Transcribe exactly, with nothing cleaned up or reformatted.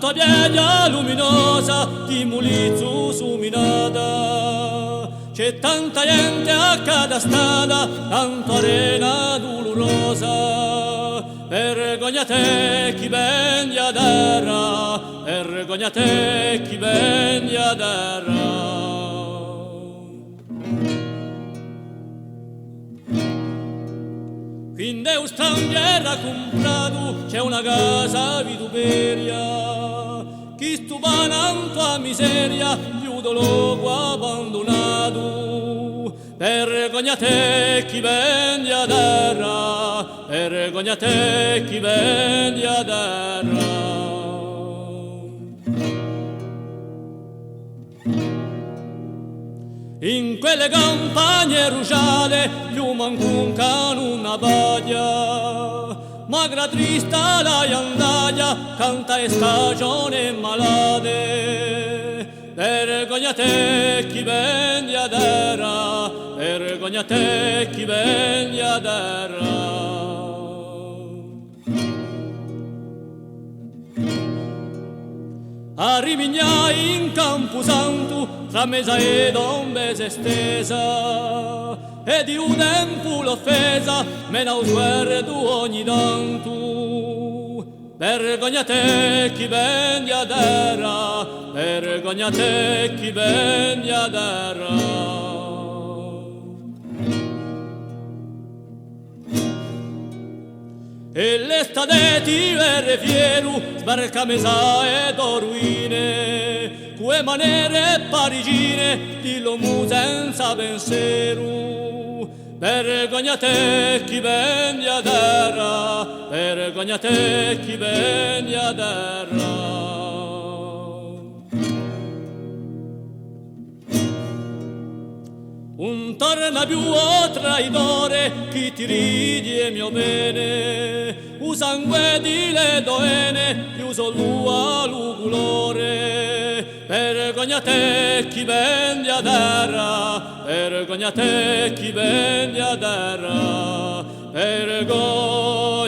Sta piaghja luminosa di Mulizzu suminata, ci hè tanta ghjente à cada strada, tantu arena dulurosa. Vergogna à tè chì vendi a terra, vergogna à tè chì vendi a terra. Quind'è u straniere hà cumpratu, ci hè una casa à vituperia, chì stuva nantu à a miseria, più di locu abbandunatu. Vergogna à tè chì vendi a terra, vergogna à tè chì vendi a terra. In quelle campagne rusgiate, più mancu un cane, una paglia, magra trista la ghjandaghja, canta e stagione malate. Vergogna à tè chì vendi a terra, vergogna à tè chì vendi a terra. À Rimignà in Campusantu, trà meza è tombe s'hè stesa, è di u tempu l'offesa mena u sguardu ogni tantu. Vergogna à tè chì vendi a terra, vergogna à tè chì vendi a terra. È l'estate ti vede fieru, sbarcà meza è to ruine, cù e manere parigine, di l'omu senza penseru. Vergogna à tè chì vendi a terra, vergogna à tè chì vendi a terra. Ùn torna più, o traitore, chì ti ridi è mio bene, u sangue di le to vene, più solu hà lu culore. Vergogna à tè chì vendi a terra, vergogna à tè chì vendi a terra, vergogna.